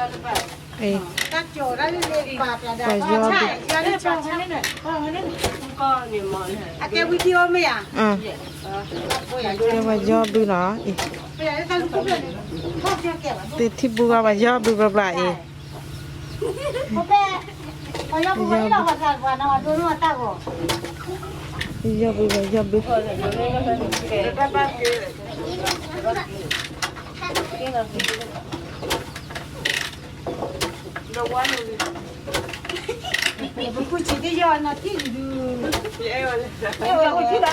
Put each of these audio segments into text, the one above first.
ပှၤယီၢ်ဘု, ကဲပှၤယီၢ်ဘုနီၤ, သ့ၣ်ထံၣ်ဘူၣ်ဂီၢ်ပှၤယီၢ်ဘုဘျီဘျီအံၤ, ယီၢ်ဘုပှၤယီၢ်ဘု အံၤ ပှၤယီၢ်ဘုလၢ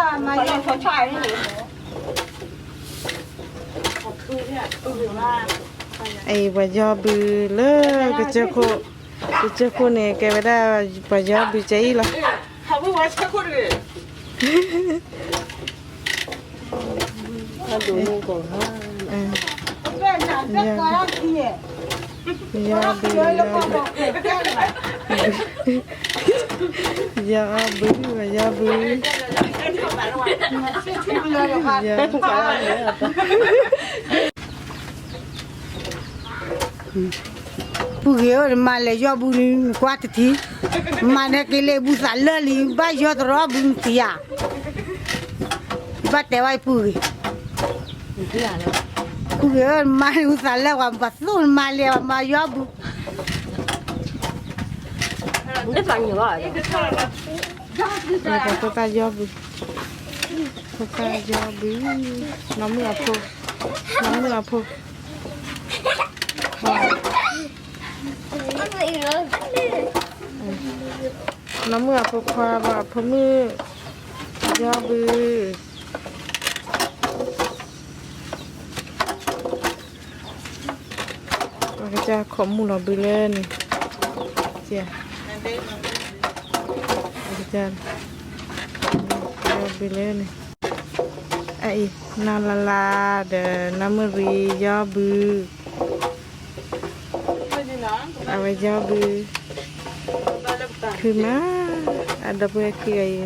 ကစၢၢ်ခိၣ်, ကစၢၢ်ခိၣ်န့ၣ် ကဲဝဲဒၣ်ပှၤယီၢ်ဘုကဲအံၤလီၤ. ယီၢ်ဘု, ယီၢ်ဘု, ယီၢ်ဘု, ယီၢ်ဘု, ယီၢ် ပုၢ်ဂ့ၤဧၢ, နမၤလဲၤယီၢ်ဘုန့ၣ် နကွၢ်တထံၣ်, မၤန့ၢ်က့ၤလၢဘုသးလၢာ်လံ, ဘၣ်ယီၢ်တရီဘုနတံၤဧါ, ဘၣ်တဲဝဲပုၢ်ဂ့ၤ, ပုၢ်ဂ့ၤဧၢ, နမၤန့ၢ်ဘုသးလၢာ်, ပှၤမၤသူၣ်နမၤလဲၤ, ပှၤမၤယီၢ်ဘု, ပှၤဖိသၣ်ယီၢ်ဘု, ဖိသၣ်ယီၢ်ဘု, နီၢ်မုၣ်အဖိ, နီၢ်မုၣ်အဖိခွါ, နီၢ်မုၣ်အဖိခွါဘၣ်, အဖိမုၣ်ယီၢ်ဘု, အကစၢ်ခိးမုၢ်လီၤဘုလၢန့ၣ်, အကစၢ်, ယီၢ်ဘုလၢန့ၣ်, အအံၤ နီၢ်လါလါဒီးနီၢ်မုၣ်ရံယီၢ်ဘု, အဝဲယီၢ်ဘု, ခုမး, အဒီပုၢ်ဝဲၢ်ခံဂၤအံၤန့ၣ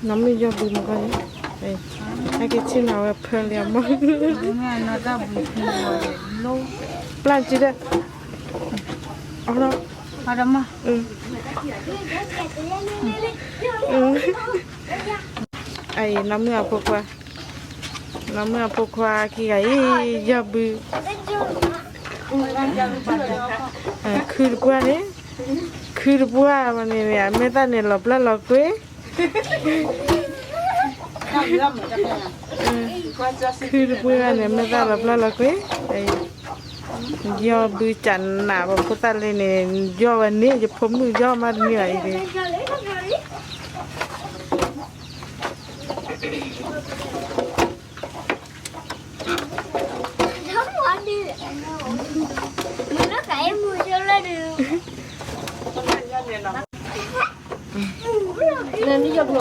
် နီၢ်မုၣ်ယီၢ်ဘုမ့ၢ်ကီၢ်န့ၣ်, ဟဲက့ၤဆ့ၣ်နီၤဝဲဖၢလံအမီၢ်, ပျၢ်စုဒီး, အဒီမး, အအံၤ နီၢ်မုၣ်အဖိခွါ, နီၢ်မုၣ်အဖိခွါခံဂၤအံၤ ယီၢ်ဘု, ခုတပှၢ်န့ၣ်, ခုတပှၢ်န့ၣ် အမဲာ်သၣ်န့ၣ်လီၤပျၢ်လီၤကွံာ်, ခုတပှၢ်န့ၣ် အမဲာ်သၣ်လီၤပျၢ်လီၤကွံာ်, ယီၢ်ဘုကနးပှၤဖိသၣ်လံန့ၣ်, ယီၢ်ဝဲန့ၣ် ယဖိမုၣ်ယီၢ်မးတန့ၢ်ဘၣ်အံၤန့ၣ် ယီၢ်ဘု, ယီၢ်ဘု, လ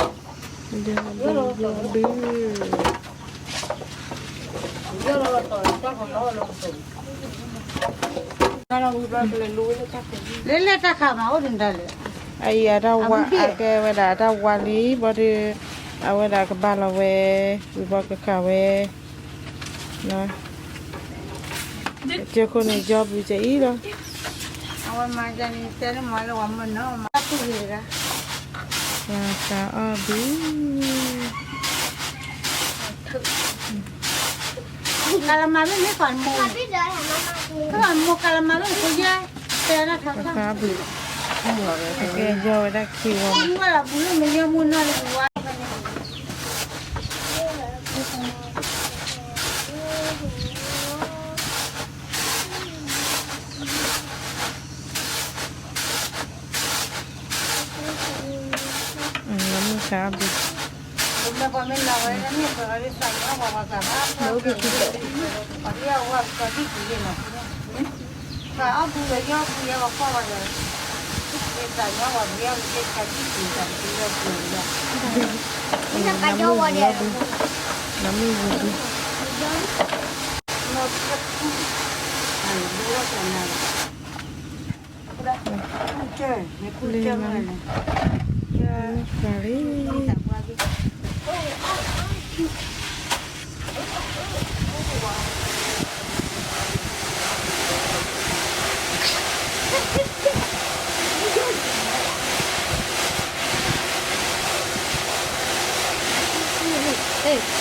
ၢလဲၣ်တၢ်ခးမးအိၣ်ဒ်လဲၣ်, အအံၤအတၢ်ဝါ, အကဲဝဲဒၣ်အတၢ်ဝါလံ ဘၣ်ဒီး, အဝဲဒၣ်ကဘၣ်လီၤဝဲ, ဝံၤဘၣ်ကခးဝဲ, ကစၢၢ်ခိၣ်န့ၣ် ယီၢ်ဘုကအံၤလီၤ, အဝဲမၤန့ၣ်တဲန့ၣ်မၤလၢဝဲမ့ၢ်နီၤ, မၤတဂ့ၤတဂၤ, ပှၤသးအီၣ်ဘု ကလမၤလၢန့ၣ်ပှၤမိၢ်, ပှၤမိၢ်ကလမၤလၢန့ၣ် ကယဲၢ်, တဲဒၣ်ထီၣ်ထီၣ်, ကဲယီၢ်ဝဲဒၣ်ခံဝီ, မ့ၢ်ဝဲဒၣ်ပူၤလၢမ့ၢ်ယဲၢ်မူနီၢ်လၢပူၤဝါ မုၢ်ဆါအဘျုး, သးအီၣ်ဘုလၢယီၢ်ဘုယဲၢ်ပှၤကွၢ်ဝဲဒီး, သးညီဝဲဘုယဲၢ်ပှၤကဲသးဒ်ပူၤသးဒ်ပူၤလၢပူၤလီၤ. နမ့ၢ်ဝံၤဒု, နမ့ၢ်ဝံၤဒု, လ့ၣ်, လ့ၣ်,